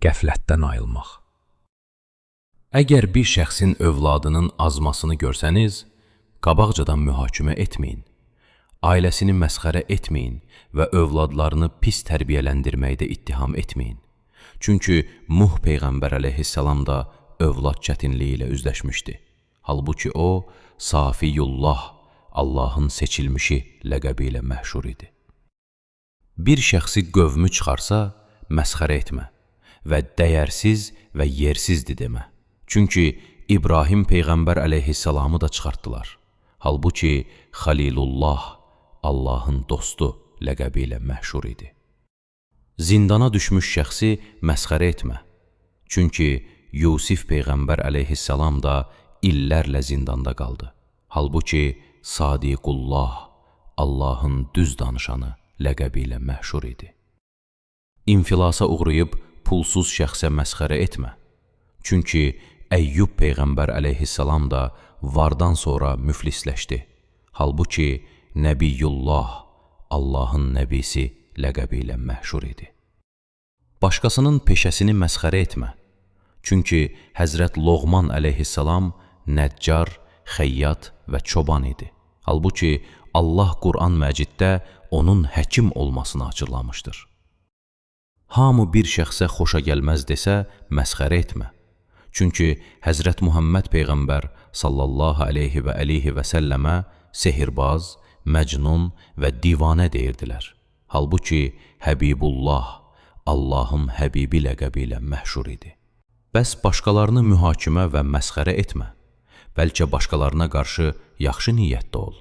Qəflətdən ayılmaq. Əgər bir şəxsin övladının azmasını görsəniz, qabaqcadan mühakimə etməyin. Ailəsini məsxərə etməyin və övladlarını pis tərbiyələndirməkdə ittiham etməyin. Çünki Nuh peyğəmbər əleyhissalam da övlad çətinliyi ilə üzləşmişdi. Halbuki o, Safiyullah, Allahın seçilmişi ləqəbi ilə məşhur idi. Bir şəxsi qövmü çıxarsa, məsxərə etmə və dəyərsiz və yersizdir demə. Çünki İbrahim peyğəmbər əleyhissalamı da çıxartdılar. Halbuki Xəlilullah, Allahın dostu ləqəbi ilə məşhur idi. Zindana düşmüş şəxsi məsxərə etmə. Çünki Yusif peyğəmbər əleyhissalam da illərlə zindanda qaldı. Halbuki Sadiqullah, Allahın düz danışanı ləqəbi ilə məşhur idi. İnfilasa uğrayıb pulsuz şəxsə məsxərə etmə. Çünki Əyyub peyğəmbər əleyhissalam da vardan sonra müflisləşdi. Halbuki Nəbiyullah, Allahın nəbisi ləqəbi ilə məşhur idi. Başqasının peşəsini məsxərə etmə. Çünki Həzrət Loğman əleyhissalam nəccar, xəyyat və çoban idi. Halbuki Allah Quran Məciddə onun həkim olmasını açıqlamışdır. Hamı bir şəxsə xoşa gəlməz desə, məsxərə etmə. Çünki Həzrət Muhammed peyğəmbər sallallahu əleyhi və əlihi və səlləmə sehirbaz, məcnun və divanə deyirdilər. Halbuki Həbibullah, Allahın həbibi ləqəbi ilə məşhur idi. Bəs başqalarını mühakimə və məsxərə etmə. Bəlkə başqalarına qarşı yaxşı niyyətdə ol.